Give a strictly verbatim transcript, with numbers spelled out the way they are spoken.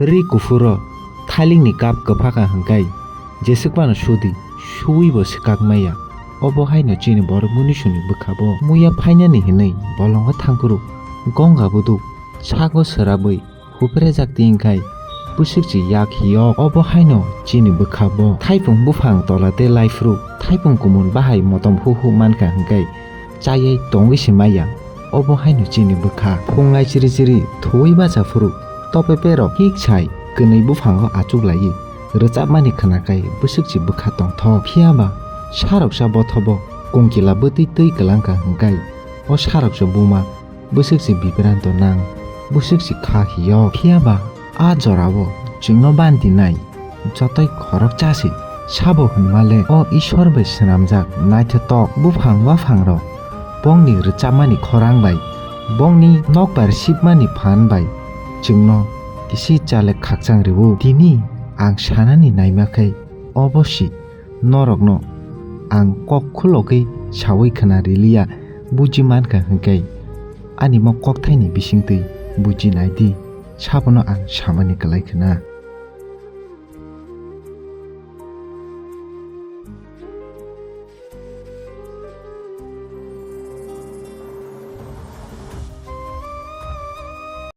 Ri kuphuro thailingni kap kwphaka hwnkhe jeswkmano sudi, suibo swkak maya. Obo haino chini borok munisuni bwkhabo muya phainani hwnwi bolongo thangkuru gongga buduk sago swrabwi huprejak tiyengkhai bwswkchi yak hiyok. Obo haino chini bwkhabo thaipung buphang tola tei laiphuru thaipung kumun bahai motom hu hu mankha hwnkhe chayai tongwi se maya. Obo haino chini bwkha phungnai chiri chiri thuwi bacha phuru tope perok hik sai kwnwi buphango achuk laiwi rwchapmani khwnakhai bwswkchi bwkha tongthok. Phiyaba saroksa bothobo kungkila bwtwi twi kwlangkha hwnkhe o saroksa buma bwswkchi bibranto nang, bwswkchi kha hiyok. Phiyaba a jorao chwngno banti nai jotoi khoroksa se sabo hwnma le o Ishwar bai swnamjak naithotok buphang baphangrok bongni rwchapmani khorang bai, bongni nokbar sipmani phan bai chwngno kisi chale khakchang rwo. Tini ang sanani naima khe obo si norokno ang kok khulogwi sawi khna riliya buji mankha hwnkhe ani mo kokthaini bisingtwi buji naidi, sabono ang samani kwlai khna.